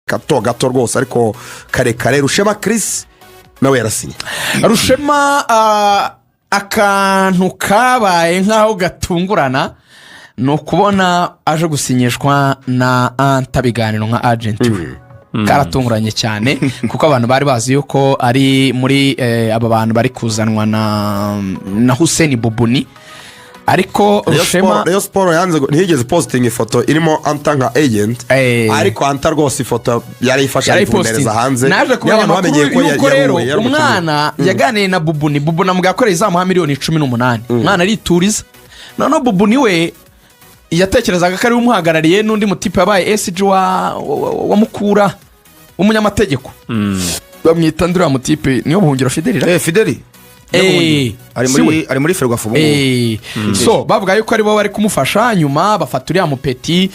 Gato gato rwose, ariko karekare. Rushema Chris nawe yarasinye. Rushema, akantu kabaye nk'aho gatungurana ni ukubona aje gusinyishwa na Anta Biganiro nka agent we. Karatunguranye cyane, kuko abantu bari bazi yuko ari muri aba bantu bari kuzanwa na Hussein Bubuni, ariko Rayon Rushema Rayon Sport yanze ntiyigeze postinga ifoto irimo Anta nka agent, ariko Anta rwose ifoto yarayifashe, ayifundereza hanze. Naje Niyo kumenya abantu amakuru bamenyeye ko yuko rero yahuye, yari umukinnyi. Umwana yaganiye na Bubuni. Bubuni amubwira ko izamuha miliyoni 18. Umwana arituriza. Noneho Bubuni we yatekerezaga ko ariwe umuhagarariye n'undi mutipe wabaye SG wa Mukura w'umunyamategeko, bamwita nduriya mutipe niyo Buhungiro Fidelira. Fideli. Ari si muri we. Ari muri Ferwafa ubu ngubu. So bavuga yuko aribo bari kumufasha. Nyuma bafata uriya mupeti,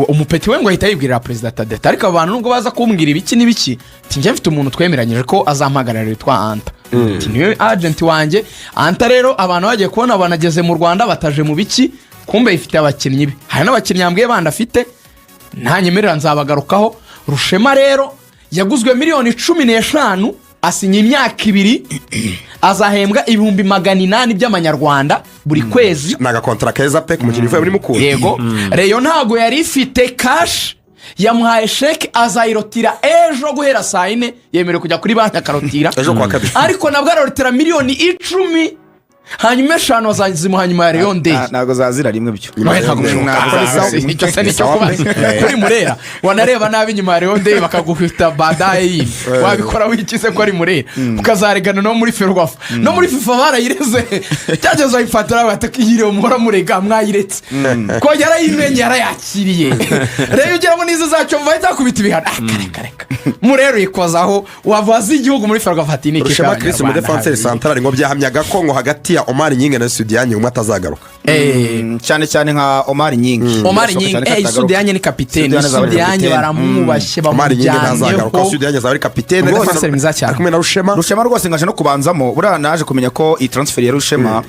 umupeti we ngo ahita yibwirira perezida Tadeta: "Ariko abo bantu nubwo baza kumbwira ibiki n'ibiki," ati, "njye mfite umuntu twemeranyije ko azampagararira witwa Anta," ati, "niwe agent wanjye." Anta rero abantu bagiye kubona banageze mu Rwanda, bataje mu biki, kumbe ifite abakinnyi be. Hari n'abakinnyi yambwiye bandi afite, ntanyemerera nzabagarukaho. Rushema rero yaguzwe miliyoni 15, asinya imyaka 2, azahembwa 800,000 by'amanyarwanda buri kwezi. Ni agakontara keza pe ku mukinnyi uvuye muri Mukura. Yego, Rayon ntabwo yari ifite cash, yamuhaye sheke, azayirotira ejo guhera saa 4. Yemerewe kujya kuri banki akarotira. Ejo kuwa kabiri. Ariko nabwo ararotira miliyoni 10, hanyuma 5 bazazimuha nyuma ya Rayon Day. Ntabwo zazira rimwe byo. Oya, ntabwo bishoboka. Ntabwo zazira rimwe. Icyo se nicyo kubaza kuri Murera? Wanareba nabi nyuma ya Rayon Day bakaguhita badaye yindi, wabikora wikize ko ari Murera, ukazaregana no muri Ferwafa, no muri FIFA. Barayireze, cyageze bayifatira, bati: "Yiriwe muhora murega, mwayiretse ko yarayimenye, yarayakiriye." Rero ugira ngo nizo zacyo bahita bakubita ibihano. Reka reka, Murera uyikozaho wabaza igihugu muri Ferwafa ati: "Ni ikipe Rushema Chris, y'Abanyarwanda." umudefanseri central, ngo byahamyaga ko ngo hagati ya Omar Nyinga na Sudiyanye umwe atazagaruka. Cyane cyane nka Omar Nyingi. Omar Birashoboka Nyingi cyane ko atagaruka. Sudiyanye ni kapiteni. Sudiyane azaba ari Sudiyanye kapiteni. baramwubashye, Omar Nyingi ntazagaruka. bamujyanyeho. Sudiyanye azaba ari kapitene. Rwose ni mwiza cyane. Ari kumwe na Rushema. Rushema rwose ngaje no kubanzamo. Buriya naje kumenya ko iyi transfer ya Rushema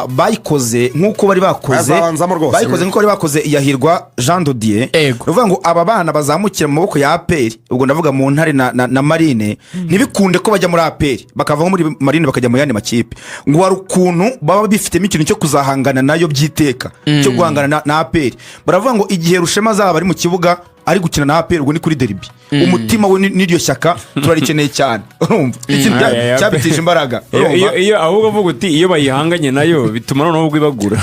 bayikoze nk'uko bari bakoze Azabanzamo rwose. Bayikoze nk'uko bari bakoze iyahirwa Jean Dodier. Ego. Ni ukuvuga ngo aba bana bazamukira mu maboko ya APR, ubwo ndavuga mu Ntare na Marine, ntibikunde ko bajya muri APR, bakava nko muri Marine bakajya mu yandi makipe, ngo hari ukuntu baba bifitemo ikintu cyo kuzahangana nayo by'iteka, cyo guhangana na APR. Baravuga ngo igihe Rushema azaba ari mu kibuga ari gukina na APR, ubwo ni kuri derby, umutima we n'iryo shyaka turarikeneye cyane. Urumva ikintu Aya, aya, cyabitije imbaraga. Iyo Urumva? Iyo ahubwo avuga uti iyo bayihanganye nayo bituma noneho ubwo ibagura.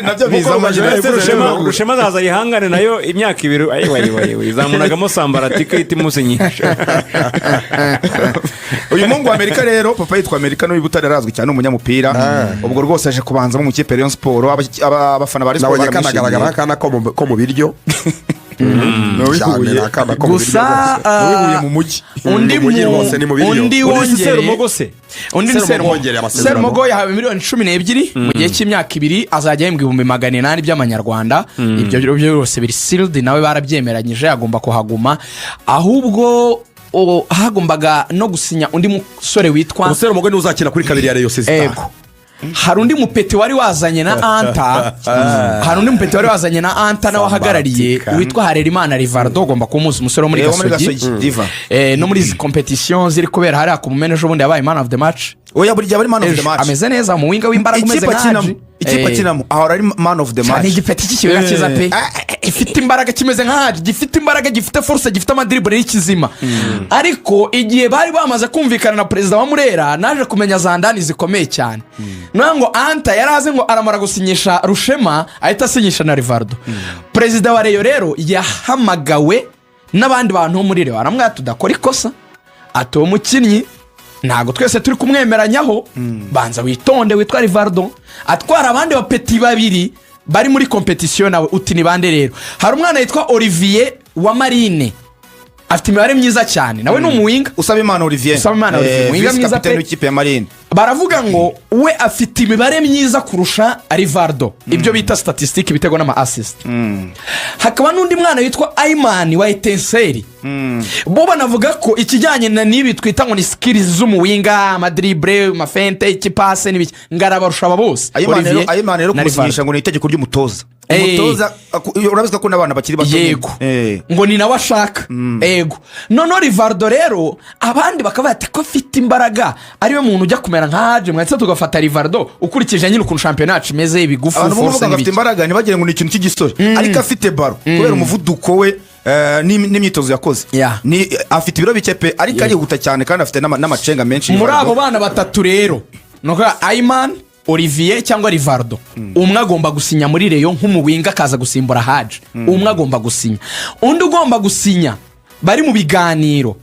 Nabyo bizamo. Nkuko Rushema azaza ayihangane nayo imyaka 2, ayiwa ayiwa ayiwa, izamunagamo sambaratika ihita imusinyisha. Uyu muhungu wa Amerika rero, papa yitwa Amerika, n'uyu Butare, arazwi cyane, ni umunyamupira. Ubwo rwose aje kubanzamo mu ikipe ya Rayon Sport. Abafana ba Rayon Sport Nabonye kanagaragara baramwishimiye. nk'akana ko mu biryo cyane, ni akana ko mu biryo Gusa rwose. N'uwihuye mu mujyi. Undi Mu mujyi rwose, ni mu biryo. Undi Undi si wongereye Serumogo se? Undi ni Serumogo Serumogo. wongereye amasezerano. Serumogo yahawe miliyoni 12 mu gihe cy'imyaka 2, azajya ahembwa 800,000 by'amanyarwanda. Ibyo byose biri sealed, nawe barabyemeranyije, agomba kuhaguma. Ahubwo hagombaga no gusinya undi musore witwa Serumogo niwe uzakina kuri kabiri ya Rayon sisita. Ego. Hari undi mupeti wari wazanye na Anta, hari undi mupeti wari wazanye na Anta nawe ahagarariye, Sambatika. witwa Harerimana Rivardo. Ugomba kuba umuzi, umusore wo muri Wo muri Gasogi. Gasogi, Riva. No muri izi competition ziri kubera hariya ku Mumena, ejo bundi yabaye man of the match. Oya, buri gihe aba ari man of the Ejo, match. ameze neza, mu winger w'imbaraga umeze Ikipe nka akinamo, Haji. ikipe akinamo ahora ari man of the Cyane. match. Igipeti cy'ikibuga cyiza pe, gifite imbaraga, kimeze nka Haji, gifite imbaraga, gifite force, gifite amadribble y'ikizima. Ariko igihe bari bamaze kumvikana na perezida wa Murera, naje kumenya za ndani zikomeye cyane. Niyo ngo Anta yari azi ngo aramara gusinyisha Rushema ahita asinyisha na Rivardo. Perezida wa Rayon rero yahamagawe n'abandi bantu bo muri Rayon, aramubwira: "Tudakora ikosa," ati, "uwo mukinnyi ntabwo twese turi kumwemeranyaho, banza witonde." Witwa Rivardo atwara abandi bapeti babiri bari muri compétition nawe. Uti: "Ni bande?" Rero hari umwana witwa Olivier wa Marine, afite imibare myiza cyane, nawe ni umuwinger. Usabimana Olivier. Usabimana Olivier, umuwinger vice mwiza kapiteni pe. w'ikipe ya Marine. Baravuga ngo we afite imibare myiza kurusha Rivardo, ibyo bita statistique, ibitego n'ama assist. Hakaba n'undi mwana witwa Ayimani wa Etincelles. Bo banavuga ko ikijyanye na n'ibi twita ngo ni skills z'umuwinger, amadribble, amafeinte, ikipase n'ibiki, ngo arabarusha aba bose. Ayimana rero Olivier Ayimana rero na kumusinyisha Rivaldo. ngo ni itegeko ry'umutoza. Umutoza urabizi ko akunda abana bakiri bato. Yego. Ngo ni nawe ashaka, yego. Noneho Rivaldo rero, abandi bakaba bati ko afite imbaraga, ariwe muntu ujya kumera nka Haje, mwese tugafata Rivaldo, ukurikije nyine ukuntu shampiyona yacu imeze, ibigufu, Abantu force bavuga ngo afite n'ibiki. imbaraga, ntibagire ngo ni ikintu cy'igisore, ariko afite ballon kubera umuvuduko we n'imyitozo yakoze. Ni afite ibiro bike pe, ariko arihuta cyane kandi afite n'amacenga menshi Muri Rivaldo. abo bana batatu rero, ni ukuvuga Ayman, Olivier cyangwa Rivaldo, umwe agomba gusinya muri Rayon nk'umuwinger, akaza gusimbura Haje. Umwe agomba gusinya. Undi ugomba gusinya bari mu biganiro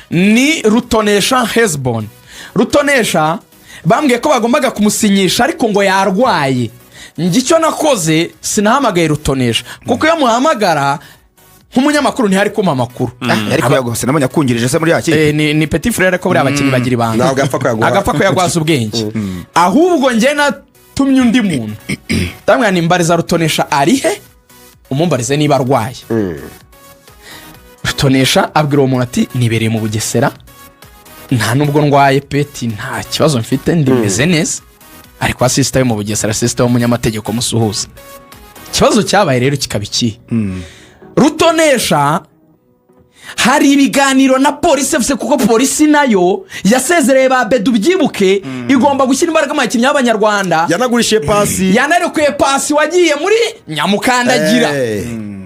ni Rutonesha Hezbon. Rutonesha bambwiye ko bagombaga kumusinyisha, ariko ngo yarwaye. Njye icyo nakoze, sinahamagaye Rutonesha, kuko iyo muhamagara nk'umunyamakuru ntihari kumpa amakuru. Ariko yaguhase nabonye akungirije se muri ya kipe. Ni petit frère, ko buriya abakinnyi bagira ibanga. Ntabwo apfa kuyaguha. Agapfa kuyaguhaza ubwenge. Ahubwo njye natumye undi muntu, ndamubwira ni mbariza Rutonesha ari he, umumbarize niba arwaye. Rutonesha abwira uwo muntu ati: "Nibereye mu Bugesera, nta nubwo ndwaye peti, nta kibazo mfite, ndimeze neza." Ariko sister yo mu Bugesera, sister w'umunyamategeko musuhuza. Ikibazo cyabaye rero kikaba ikihe? Rutonesha hari ibiganiro na Polisi FC, kuko Polisi nayo yasezereye ba Bedu, byibuke, igomba gushyira imbaraga mu bakinnyi b'Abanyarwanda. Yanagurishije Pasi. Yanarekuye Pasi wagiye muri Nyamukandagira.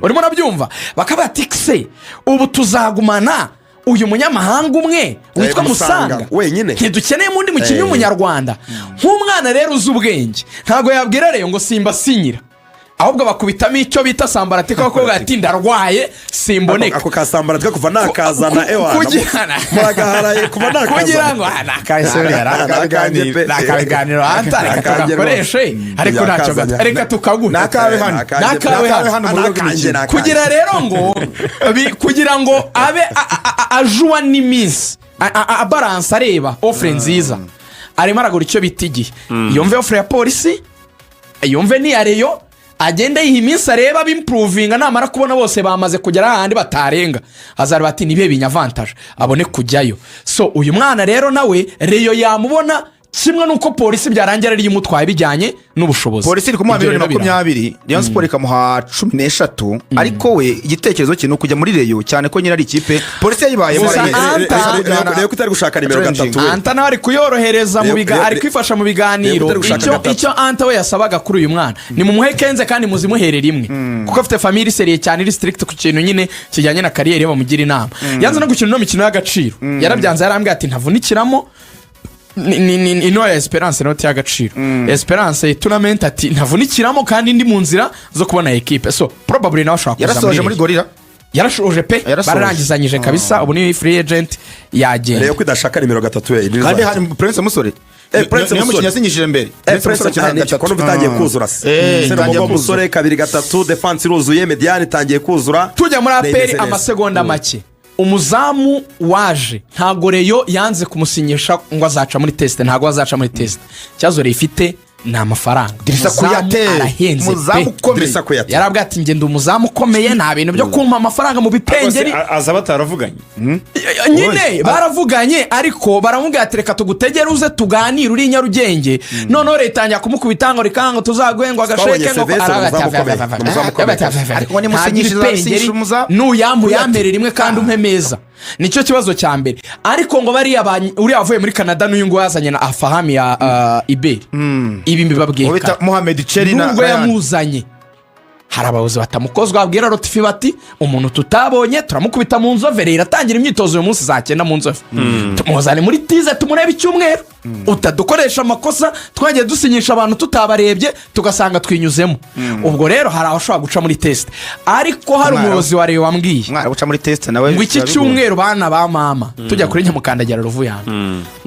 Urimo urabyumva? Bakaba bati: "Se ubu tuzagumana uyu munyamahanga umwe witwa Musanga, Musanga wenyine. ntidukeneye undi mukinnyi w'Umunyarwanda?" Nk'umwana rero uzi ubwenge, ntabwo yabwira rero ngo simba sinyira, ahubwo bakubitamo icyo bita sambaratika, bakubwira ati: "Ndarwaye, simboneka." Ako kasambara twe kuva nakazana, ewa, muragaharaye kuva nakazana. Kugira ngo nakahise buriya Nakakanjye pe. nakabiganiro anta, reka Nakanjye tugakoreshe, rwose. ariko ntacyo Yakazanye. gato, reka tukaguhe. Nakawe hano. Nakawe hano. Hano mu rwego rw'imikino. Kugira rero ngo kugira ngo abe ajuwa n'iminsi, abaransa, areba offre nziza, arimo aragura icyo bita igihe, yumve offre ya Polisi, yumve n'iya Rayon, agende yiha iminsi, areba abimpuruvinga. Namara kubona bose bamaze kugera ahandi batarenga, azareba ati: "Nibihe binyavantaje?" abone kujyayo. So uyu mwana rero nawe Rayon yamubona, kimwe n'uko Polisi byarangira ariyo imutwaye, bijyanye n'ubushobozi. Polisi iri kumuha Ibyo miliyoni rero birahari. 20, Rayon Sport ikamuha 13, ariko we igitekerezo cye ni ukujya muri Rayon, cyane ko nyine ari ikipe Polisi yayibayemo. Gusa Reba ko utari gushaka nimero 3 we. Anta nawe ari kuyorohereza mu ari kwifasha mu biganiro. Reba utari gushaka Icyo gatatu. icyo Anta we yasabaga kuri uyu mwana ni mumuhe 15 kandi muzimuhere rimwe, kuko afite famille sérieux cyane, iri strict ku kintu nyine kijyanye na carrière ye, bamugira inama. Yanze no gukina ino mikino y'agaciro, yarabyanze, yarambwiye ati: "Ntavunikiramo." Ni ino ya Esperance, inoti y'agaciro, Esperance tournament, ati: "Ntavunikiramo kandi ndi mu nzira zo kubona ekipe." So probably nawe ashobora kuza. Yarasoje muri Rayon. Gorilla. Yarashoje pe. Yarasoje. Bararangizanyije kabisa, ubu ni free agent, yagenda. Reba ko idashaka nimero 3 we. Kandi hari Prince Musore. Eh, Prince Niyo Musore. mukinnyi yasinyishije mbere. Prince Musore akina gatatu. Ko numva itangiye kuzura se? Itangiye Serumogo, kuzura. Musore, kabiri, gatatu, défense iruzuye, médiane itangiye kuzura. Tujya muri Imeze APR, neza. amasegonda make. Umuzamu waje, ntabwo Rayon yanze kumusinyisha ngo azaca muri test, ntabwo azaca muri test. Ikibazo Rayon ifite ni amafaranga. Dirisa Umuzamu Kuyate, arahenze umuzamu pe. ukomeye. Dirisa Kuyate. Yarabwiye ati: "Ngenda umuzamu ukomeye, nta bintu byo kumpa amafaranga mu bipengeri." Aza bataravuganye. Nyine baravuganye, ariko baramubwira ati: "Reka tugutegere uze tuganire uri i Nyarugenge." Noneho leta itangira kumukubita ngo reka ngo tuzaguhe ngo agasheke Twabonye ngo Sylvestre, umuzamu ukomeye. Umuzamu ukomeye. Ariko ngo nimusinyishe, uzasinyisha umuzamu. Nuyampu yambere rimwe kandi umpe meza, nicyo kibazo cya mbere. Ariko ngo bariya uriya wavuye muri Canada n'uyu nguyu yazanye na Afahami ya Iberi, ibi mbibabwiye Uwo bita kare. Mohamed Cheri na Nubwo Ryan. yamuzanye, hari abayobozi batamukozwa, babwira Rotifi bati: "Umuntu tutabonye turamukubita mu Nzove." Iratangira imyitozo uyu munsi saa 9 mu Nzove, tumuzane muri tize, tumurebe icyumweru, utadukoresha amakosa twagiye dusinyisha abantu tutabarebye, tugasanga twinyuzemo. Ubwo rero hari abashobora guca muri test, ariko hari umuyobozi wa Rayon wambwiye Umwana uca muri test nawe ngo iki biba bigoye. cyumweru, bana ba mama, tujya kuri Nyamukandagira Ruvuyanga,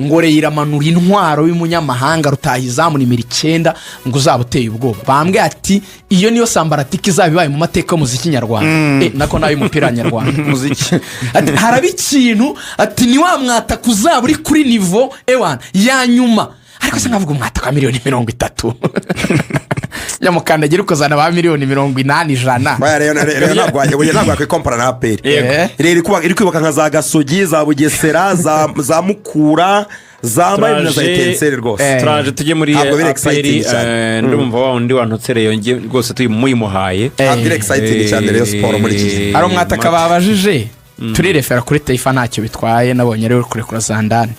ngo Rayon iramanura intwaro y'umunyamahanga rutahizamu nimero 9, ngo uzaba uteye ubwoba. Bambwiye ati: "Iyo niyo sambaratike izaba ibaye mu mateka y'umuziki nyarwanda." Nako n'ay'umupira nyarwanda. Muziki. Ati: "Haraba ikintu." Ati: "Ni wa mwataka uzaba uri kuri niveau ewana ya nyuma." Ariko se nkavuga umwataka wa miliyoni 30, nyamukandagira ukazana ba miliyoni 80, 100. Oya, Rayon ntabwo, oya, ntabwo yakwikompara na APR. Yego. Rayon iri kubaka nka za Gasogi, za Bugesera, za Mukura, za Marine na za Etincelles rwose. Turaje tujye muri Ntabwo biri APR. exciting cyane. Ndumva wa wundi wantutse Rayon nge rwose muyimuhaye. Ntabwo iri exciting cyane Rayon Sport muri iki gihe. Hari umwataka babajije, turirefera kuri Taifa, ntacyo bitwaye, nabonye rero kurekura Zandani.